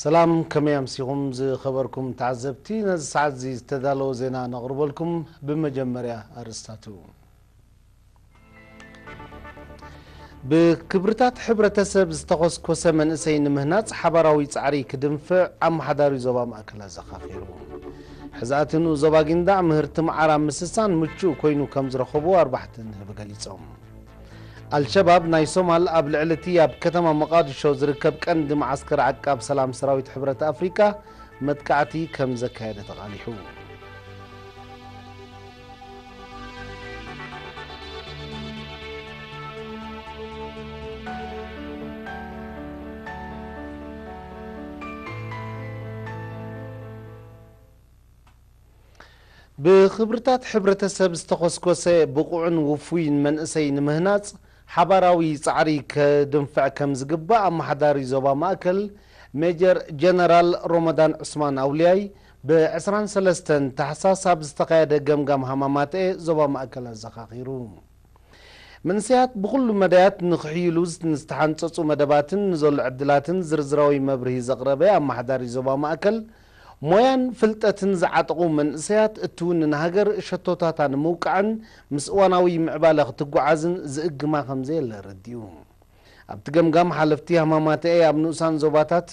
ሰላም፣ ከመይ ኣምሲኹም ዝኸበርኩም ተዓዘብቲ? ነዚ ሰዓት እዚ ዝተዳለወ ዜና ነቕርበልኩም። ብመጀመርያ ኣርእስታቱ። ብክብርታት ሕብረተሰብ ዝተኾስኮሰ መንእሰይ ንምህናጽ ሓባራዊ ጻዕሪ ክድንፍዕ ኣመሓዳሪ ዞባ ማእከል ኣዘኻኺሩ። ሕዛእቲ ንኡስ ዞባ ጊንዳዕ ምህርቲ መዓር ኣብ ምስሳን ምቹእ ኮይኑ ከም ዝረኸብዎ ኣርባሕቲ ንህቢ ገሊጾም። ኣልሸባብ ናይ ሶማል ኣብ ልዕሊ እቲ ኣብ ከተማ መቓድሾ ዝርከብ ቀንዲ መዓስከር ዓቃብ ሰላም ሰራዊት ሕብረት ኣፍሪቃ መጥቃዕቲ ከም ዘካየደ ተቓሊሑ። ብኽብርታት ሕብረተሰብ ዝተኾስኮሰ ብቑዕን ውፉይን መንእሰይ ንምህናጽ ሓባራዊ ጻዕሪ ከድንፍዕ ከም ዝግባእ ኣመሓዳሪ ዞባ ማእከል ሜጀር ጀነራል ሮመዳን ዑስማን ኣውልያይ ብ ዕስራን ሰለስተን ታሕሳስ ኣብ ዝተኻየደ ገምጋም ሃማማተኤ ዞባ ማእከል ኣዘኻኺሩ። መንእሰያት ብኹሉ መዳያት ንኽሕይሉ ንዝተሓንጸጹ መደባትን ንዘሎ ዕድላትን ዝርዝራዊ መብርሂ ዘቕረበ ኣመሓዳሪ ዞባ ማእከል፣ ሞያን ፍልጠትን ዝዓጠቑ መንእሰያት እትውንን ሃገር ሸቶታታ ንምውቃዕን ምስ እዋናዊ ምዕባለ ክትጓዓዝን ዝእግማ ከም ዘየለ ኣረዲኡ። ኣብቲ ገምጋም ሓለፍቲ ሃማማተኤ ኣብ ንኡሳን ዞባታት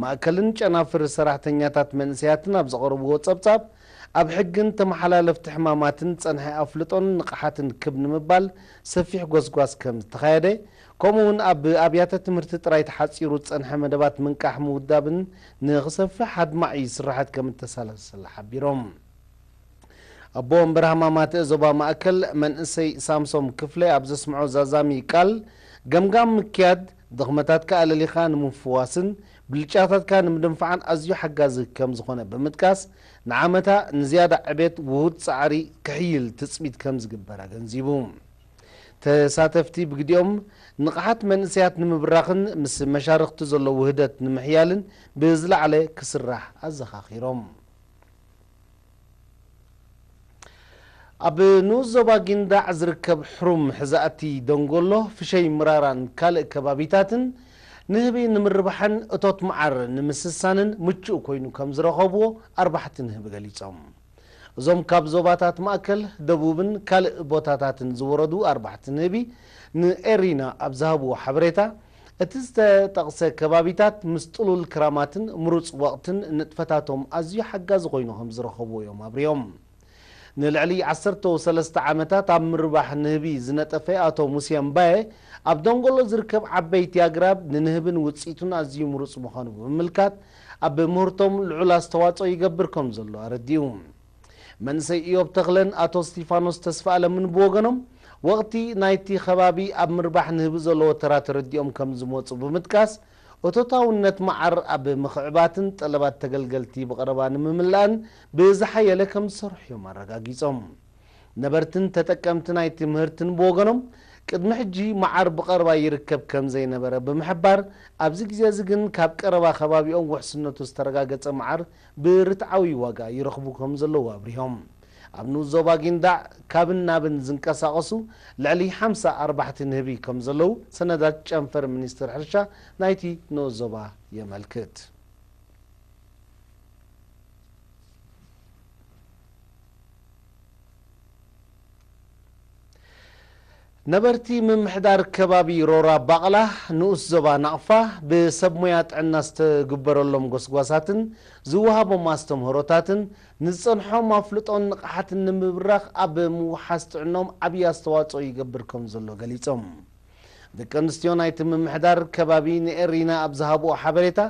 ማእከልን ጨናፍር ሰራሕተኛታት መንእሰያትን ኣብ ዘቕረብዎ ጸብጻብ፣ ኣብ ሕግን ተመሓላለፍቲ ሕማማትን ጸንሐ ኣፍልጦን ንቕሓትን ክብ ንምባል ሰፊሕ ጎስጓስ ከም ዝተኻየደ፣ ከምኡውን ኣብ ኣብያተ ትምህርቲ ጥራይ ተሓጺሩ ዝጸንሐ መደባት ምንቃሕ ምውዳብን ንኽሰፍሕ ኣድማዒ ስራሓት ከም እተሳለሰለ ሓቢሮም። ኣቦ ወንበር ሃማማተ ዞባ ማእከል መንእሰይ ሳምሶም ክፍለ ኣብ ዘስምዖ ዛዛሚ ቃል፣ ገምጋም ምክያድ፣ ድኽመታትካ ኣለሊኻ ንምፍዋስን ብልጫታትካ ንምድንፋዕን ኣዝዩ ሓጋዚ ከም ዝኾነ ብምጥቃስ፣ ንዓመታ ንዝያዳ ዕቤት ውሁድ ጻዕሪ ክሕይል ትጽቢት ከም ዝግበር ኣገንዚቡ። ተሳተፍቲ ብግዲኦም፣ ንቕሓት መንእሰያት ንምብራኽን ምስ መሻርኽቲ ዘሎ ውህደት ንምሕያልን ብዝለዓለ ክስራሕ ኣዘኻኺሮም። ኣብ ንኡስ ዞባ ጊንዳዕ ዝርከብ ሕሩም ሕዛእቲ ደንጎሎ፣ ፍሸይ ምራራን ካልእ ከባቢታትን ንህቢ ንምርባሕን እቶት መዓር ንምስሳንን ምቹእ ኮይኑ ከም ዝረኸብዎ ኣርባሕቲ ንህቢ ገሊጾም። እዞም ካብ ዞባታት ማእከል፣ ደቡብን ካልእ ቦታታትን ዝወረዱ ኣርባሕቲ ንህቢ ንኤሪና ኣብ ዝሃብዎ ሓበሬታ፣ እቲ ዝተጠቕሰ ከባቢታት ምስ ጥሉል ክራማትን ምሩጽ ወቕትን ንጥፈታቶም ኣዝዩ ሓጋዚ ኮይኑ ከም ዝረኸብዎ እዮም ኣብሪዮም። ንልዕሊ ዓሰርተ ሰለስተ ዓመታት ኣብ ምርባሕ ንህቢ ዝነጠፈ ኣቶ ሙሴ እምባየ፣ ኣብ ደንጎሎ ዝርከብ ዓበይቲ ኣግራብ ንንህብን ውጽኢቱን ኣዝዩ ምሩጽ ምዃኑ ብምምልካት፣ ኣብ ምህርቶም ልዑል ኣስተዋጽኦ ይገብር ከም ዘሎ ኣረዲኡ። መንእሰይ ኢዮብ ተኽለን ኣቶ እስቲፋኖስ ተስፋኣለምን ብወገኖም፣ ወቕቲ ናይቲ ከባቢ ኣብ ምርባሕ ንህቢ ዘለዎ ተራ ተረዲኦም ከም ዝመጹ ብምጥቃስ፣ እቶታውነት መዓር ኣብ ምኽዕባትን ጠለባት ተገልገልቲ ብቐረባ ንምምላእን ብዝሓየለ ከም ዝሰርሑ እዮም ኣረጋጊጾም። ነበርትን ተጠቀምቲ ናይቲ ምህርትን ብወገኖም፣ ቅድሚ ሕጂ መዓር ብቐረባ ይርከብ ከም ዘይነበረ ብምሕባር፣ ኣብዚ ግዜ እዚ ግን ካብ ቀረባ ከባቢኦም ውሕስነቱ ዝተረጋገጸ መዓር ብርትዓዊ ዋጋ ይረኽቡ ከም ዘለዉ ኣብሪሆም። ኣብ ንኡስ ዞባ ጊንዳዕ ካብን ናብን ዝንቀሳቐሱ ልዕሊ ሓምሳ ኣርባሕቲ ንህቢ ከም ዘለዉ ሰነዳት ጨንፈር ሚኒስትሪ ሕርሻ ናይቲ ንኡስ ዞባ የመልክት። ነበርቲ ምምሕዳር ከባቢ ሮራ ባቕላ ንኡስ ዞባ ናቕፋ ብሰብ ሞያ ጥዕና ዝተግበረሎም ጎስጓሳትን ዝወሃቦም ኣስተምህሮታትን ንዝጸንሖም ኣፍልጦን ንቕሓትን ንምብራኽ ኣብ ምውሓስ ጥዕኖም ዓብዪ ኣስተዋጽኦ ይገብር ከም ዘሎ ገሊጾም። ደቂ ኣንስትዮ ናይቲ ምምሕዳር ከባቢ ንኤሪና ኣብ ዝሃብኦ ሓበሬታ፣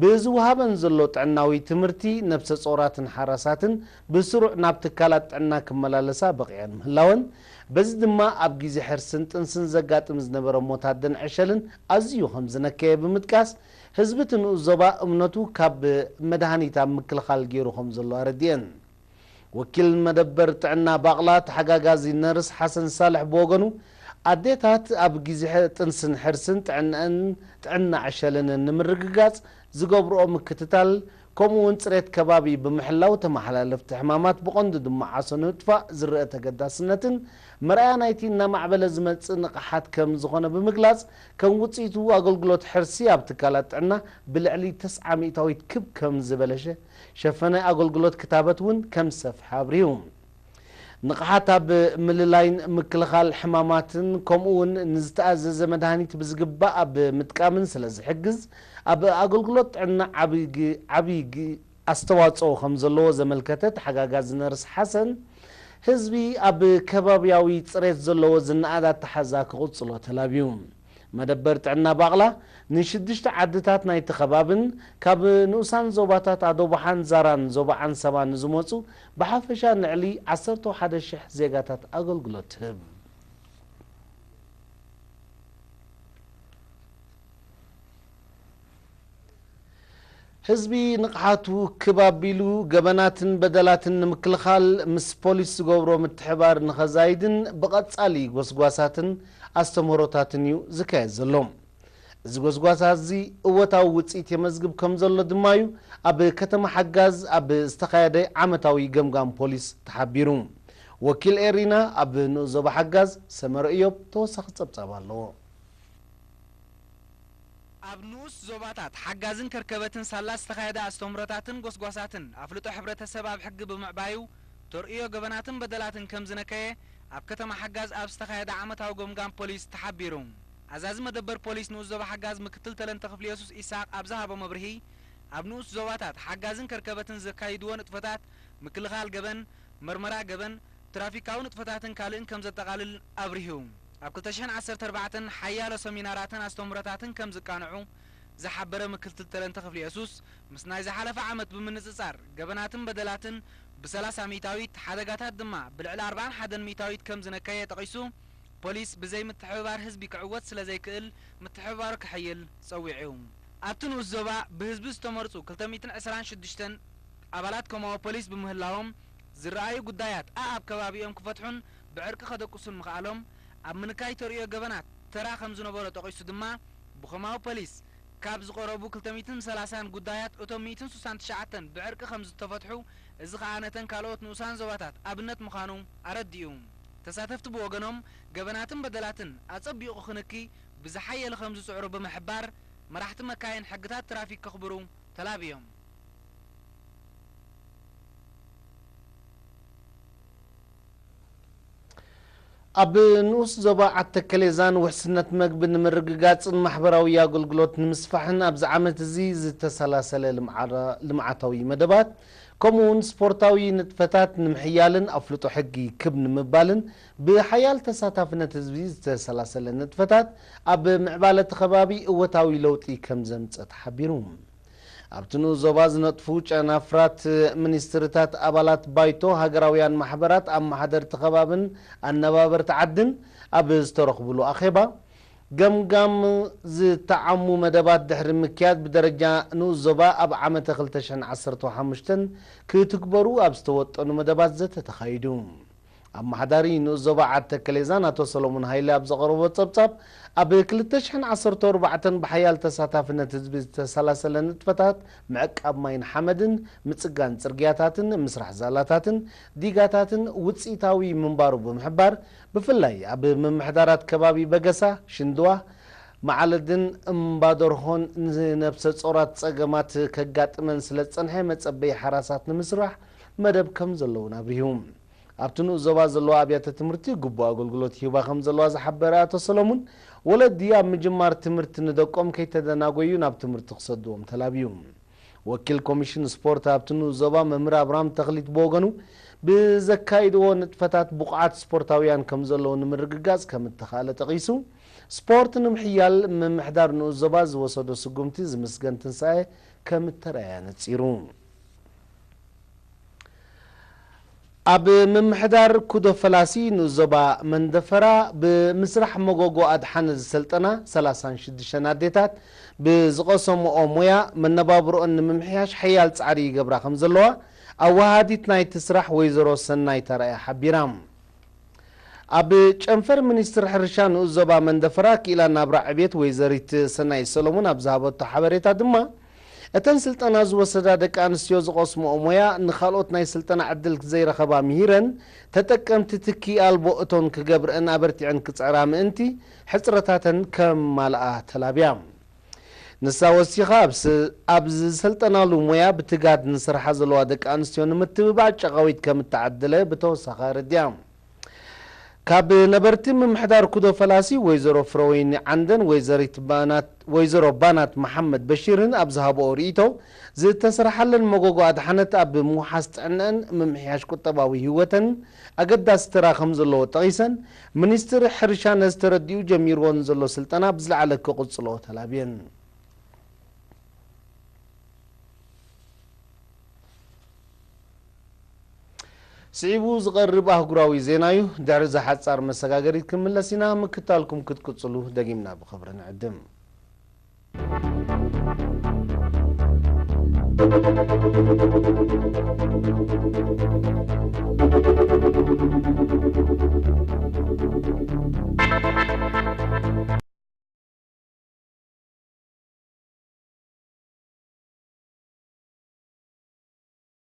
ብዝወሃበን ዘሎ ጥዕናዊ ትምህርቲ፣ ነብሰ ጾራትን ሓራሳትን ብስሩዕ ናብ ትካላት ጥዕና ክመላለሳ በቒዐን ምህላወን፣ በዚ ድማ ኣብ ግዜ ሕርስን ጥንስን ዘጋጥም ዝነበረ ሞት ኣደን ዕሸልን ኣዝዩ ከም ዝነከየ ብምጥቃስ፣ ህዝቢ እቲ ንኡስ ዞባ እምነቱ ካብ መድሃኒት ኣብ ምክልኻል ገይሩ ከም ዘሎ ኣረዲአን። ወኪል መደበር ጥዕና ባቕላ ተሓጋጋዚ ነርስ ሓሰን ሳልሕ ብወገኑ፣ ኣዴታት ኣብ ግዜ ጥንስን ሕርስን ጥዕናን ጥዕና ዕሸልን ንምርግጋጽ ዝገብርኦ ምክትታል ከምኡ እውን ጽሬት ከባቢ ብምሕላው ተመሓላለፍቲ ሕማማት ብቐንዱ ድማ ዓሶ ንምጥፋእ ዝረአ ተገዳስነትን መርኣያ ናይቲ እናማዕበለ ዝመጽእ ንቕሓት ከም ዝኾነ ብምግላጽ፣ ከም ውጽኢቱ ኣገልግሎት ሕርሲ ኣብ ትካላት ጥዕና ብልዕሊ ተስዓ ሚእታዊት ክብ ከም ዝበለሸ፣ ሸፈነ ኣገልግሎት ክታበት እውን ከም ዝሰፍሐ ኣብሪሁ። ንቕሓት ኣብ ምልላይን ምክልኻል ሕማማትን ከምኡ እውን ንዝተኣዘዘ መድሃኒት ብዝግባእ ኣብ ምጥቃምን ስለ ዝሕግዝ፣ ኣብ ኣገልግሎት ጥዕና ዓብዪ ግ- ዓብዪ ግ- ኣስተዋፅኦ ከም ዘለዎ ዘመልከተ ተሓጋጋዚ ነርስ ሓሰን፣ ህዝቢ ኣብ ከባብያዊ ፅሬት ዘለዎ ዝነኣድ ኣተሓዛ ክቕፅሎ ተላብዩ። መደበር ጥዕና ባቕላ ንሽዱሽተ ዓድታት ናይቲ ከባብን ካብ ንኡሳን ዞባታት ኣዶቦሓን ዛራን ዞባ ዓንሰባ ንዝመፁ ብሓፈሻ ንዕሊ ዓሰርተ ሓደ ሽሕ ዜጋታት ኣገልግሎት ትህብ። ህዝቢ ንቕሓቱ ክብ ኣቢሉ ገበናትን በደላትን ንምክልኻል ምስ ፖሊስ ዝገብሮ ምትሕባር ንኸዛይድን ብቐጻሊ ጎስጓሳትን ኣስተምህሮታትን እዩ ዝካየድ ዘሎ። እዚ ጎስጓሳት እዚ እወታዊ ውጽኢት የመዝግብ ከም ዘሎ ድማ እዩ ኣብ ከተማ ሓጋዝ ኣብ ዝተኻየደ ዓመታዊ ገምጋም ፖሊስ ተሓቢሩ። ወኪል ኤሪና ኣብ ንኡስ ዞባ ሓጋዝ ሰመረ እዮብ ተወሳኺ ጸብጻብ ኣለዎ። ኣብ ንኡስ ዞባታት ሓጋዝን ከርከበትን ሳላ ዝተኻየደ ኣስተምህሮታትን ጎስጓሳትን ኣፍልጦ ሕብረተሰብ ኣብ ሕጊ ብምዕባዩ ተርእዮ ገበናትን በደላትን ከም ዝነከየ ኣብ ከተማ ሓጋዝ ኣብ ዝተኻየደ ዓመታዊ ገምጋም ፖሊስ ተሓቢሩ። ኣዛዚ መደበር ፖሊስ ንኡስ ዞባ ሓጋዝ ምክትል ተለንተ ክፍለ የሱስ ኢሳቅ ኣብ ዝሃቦ መብርሂ፣ ኣብ ንኡስ ዞባታት ሓጋዝን ከርከበትን ዘካይድዎ ንጥፈታት ምክልኻል ገበን፣ መርመራ ገበን፣ ትራፊካዊ ንጥፈታትን ካልእን ከም ዘጠቓልል ኣብሪሁ። ኣብ ክልተ ሽሕን ዓሰርተ ኣርባዕተን ሓያሎ ሰሚናራትን ኣስተምህሮታትን ከም ዝቃንዑ ዝሓበረ ምክትል ተለንተ ክፍለ የሱስ፣ ምስ ናይ ዝሓለፈ ዓመት ብምንጽጻር ገበናትን በደላትን ብሰላሳ ሚእታዊት፣ ሓደጋታት ድማ ብልዕሊ ኣርባዓን ሓደን ሚእታዊት ከም ዝነከየ ጠቒሱ፣ ፖሊስ ብዘይ ምትሕብባር ህዝቢ ክዕወት ስለ ዘይክእል ምትሕብባሩ ከሐይል ጸዊዑ። ኣብቲ ንኡስ ዞባ ብህዝቢ ዝተመርጹ ክልተ ሚእትን ዕስራን ሽዱሽተን ኣባላት ኮማዎ ፖሊስ ብምህላዎም ዝረኣዩ ጉዳያት ኣኣብ ከባቢኦም ክፈትሑን ብዕርቂ ከደቅሱን ምኽኣሎም ኣብ ምንካይ ተርእዮ ገበናት ተራ ከም ዝነበሮ ጠቒሱ ድማ ብኮማዎ ፖሊስ ካብ ዝቐረቡ ክልተ ሚእትን ሰላሳን ጉዳያት እቶም ሚእትን ስሳን ትሽዓተን ብዕርቂ ከም ዝተፈትሑ፣ እዚ ኸኣ ነተን ካልኦት ንኡሳን ዞባታት ኣብነት ምዃኑ ኣረዲኡ። ተሳተፍቲ ብወገኖም ገበናትን በደላትን ኣጸቢቑ ክንኪ ብዝሓየለ ከም ዝጽዕሩ ብምሕባር መራሕቲ መካይን ሕግታት ትራፊክ ከኽብሩ ተላብዮም። ኣብ ንኡስ ዞባ ዓተከሌዛን ውሕስነት መግቢ ንምርግጋጽን ማሕበራዊ ኣገልግሎት ንምስፋሕን ኣብዚ ዓመት እዚ ዝተሰላሰለ ልምዓታዊ መደባት ከምኡ እውን ስፖርታዊ ንጥፈታት ንምሕያልን ኣፍልጦ ሕጊ ክብ ንምባልን ብሓያል ተሳታፍነት ህዝቢ ዝተሰላሰለ ንጥፈታት ኣብ ምዕባለ እቲ ከባቢ እወታዊ ለውጢ ከም ዘምፀ ተሓቢሩ። ኣብቲ ንኡስ ዞባ ዝነጥፉ ጨናፍራት ሚኒስትርታት ኣባላት ባይቶ ሃገራውያን ማሕበራት ኣመሓደርቲ ከባብን ኣነባበርቲ ዓድን ኣብ ዝተረኽብሉ ኣኼባ ገምጋም ዝተዓሙ መደባት ድሕሪ ምክያድ ብደረጃ ንኡስ ዞባ ኣብ ዓመተ ክልተ ሽሕን ዓሰርተ ሓሙሽተን ክትግበሩ ኣብ ዝተወጠኑ መደባት ዘተ ተኻይዱ። ኣመሓዳሪ ንኡስ ዞባ ዓድ ተከሌዛን ኣቶ ሰሎሞን ሃይለ ኣብ ዘቕረቦ ጸብጻብ ኣብ ክልተ ሽሕን ዓሰርተ ኣርባዕተን ብሓያል ተሳታፍነት ህዝቢ ዝተሰላሰለ ንጥፈታት ምዕቃብ ማይን ሓመድን ምጽጋን ጽርግያታትን ምስራሕ ዛላታትን ዲጋታትን ውጽኢታዊ ምንባሩ ብምሕባር፣ ብፍላይ ኣብ ምምሕዳራት ከባቢ በገሳ፣ ሽንድዋ፣ መዓለድን እምባደርሆን ንነብሰ ጾራት ጸገማት ከጋጥመን ስለ ዝጸንሐ መጸበዪ ሓራሳት ንምስራሕ መደብ ከም ዘለውን ኣብሪሁ። ኣብቲ ንኡስ ዞባ ዘለዋ ኣብያተ ትምህርቲ ግቡእ ኣገልግሎት ይህባ ከም ዘለዋ ዝሓበረ ኣቶ ሰለሙን፣ ወለዲ ኣብ ምጅማር ትምህርቲ ንደቆም ከይተደናጎዩ ናብ ትምህርቲ ክሰድዎም ተላብዩ። ወኪል ኮሚሽን ስፖርት ኣብቲ ንኡስ ዞባ መምህር ኣብርሃም ተኽሊት ብወገኑ፣ ብዘካይድዎ ንጥፈታት ብቑዓት ስፖርታውያን ከም ዘለዉ ንምርግጋጽ ከም እተኻእለ ጠቒሱ፣ ስፖርት ንምሕያል ምምሕዳር ንኡስ ዞባ ዝወሰዶ ስጉምቲ ዝምስገን ትንሳኤ ከም እተረኣየ ኣነጺሩ። ኣብ ምምሕዳር ኩዶ ፈላሲ ንኡስ ዞባ መንደፈራ ብምስራሕ መጎጎ ኣድሓነ ዝሰልጠና ሰላሳን ሽዱሽተን ኣዴታት ብዝቐሰምኦ ሞያ መነባብሮኦን ንምምሕያሽ ሓያል ጻዕሪ ይገብራ ከም ዘለዋ ኣወሃሃዲት ናይቲ ስራሕ ወይዘሮ ሰናይት ኣርኣያ ሓቢራ። ኣብ ጨንፈር ሚኒስትር ሕርሻ ንኡስ ዞባ መንደፈራ ክኢላ ናብራ ዕቤት ወይዘሪት ሰናይት ሰሎሞን ኣብ ዝሃበቶ ሓበሬታ ድማ፣ እተን ስልጠና ዝወሰዳ ደቂ ኣንስትዮ ዝቐስምኦ ሞያ ንኻልኦት ናይ ስልጠና ዕድል ዘይረኸባ ምሂረን ተጠቀምቲ ትኪ ኣልቦ እቶን ክገብርአን ኣበርቲዐን ክጽዕራ ምእንቲ ሕጽረታተን ከማልኣ ተላብያ። ንሳ ወሲኻ ኣብ ስ-፣ ኣብ ዝሰልጠናሉ ሞያ ብትጋት ንስርሓ ዘለዋ ደቂ ኣንስትዮ ንምትብባዕ ጨቓዊት ከም እተዓደለ ብተወሳኺ ኣረዲኣ። ካብ ነበርቲ ምምሕዳር ኩዶ ፈላሲ ወይዘሮ ፍረወይኒ ዓንደን ወይዘሪት ባናት፣ ወይዘሮ ባናት መሓመድ በሺርን ኣብ ዝሃብኦ ርእይቶ፣ ዝተሰርሓለን መጎጎ ኣድሓነት ኣብ ምውሓስ ጥዕነአን ምምሕያሽ ቁጠባዊ ህይወተን ኣገዳሲ ተራ ከም ዘለዎ ጠቒሰን፣ ሚኒስትሪ ሕርሻ ነዚ ተረዲኡ ጀሚርዎ ንዘሎ ስልጠና ብዝለዓለ ክቕጽሎ ተላብየን። ስዒቡ ዝቐርብ ኣህጉራዊ ዜና እዩ። ድሕሪ እዛ ሓጻር መሰጋገሪት ክንምለስ ኢና። ምክታልኩም ክትቅጽሉ ደጊምና ብኽብሪ ንዕድም።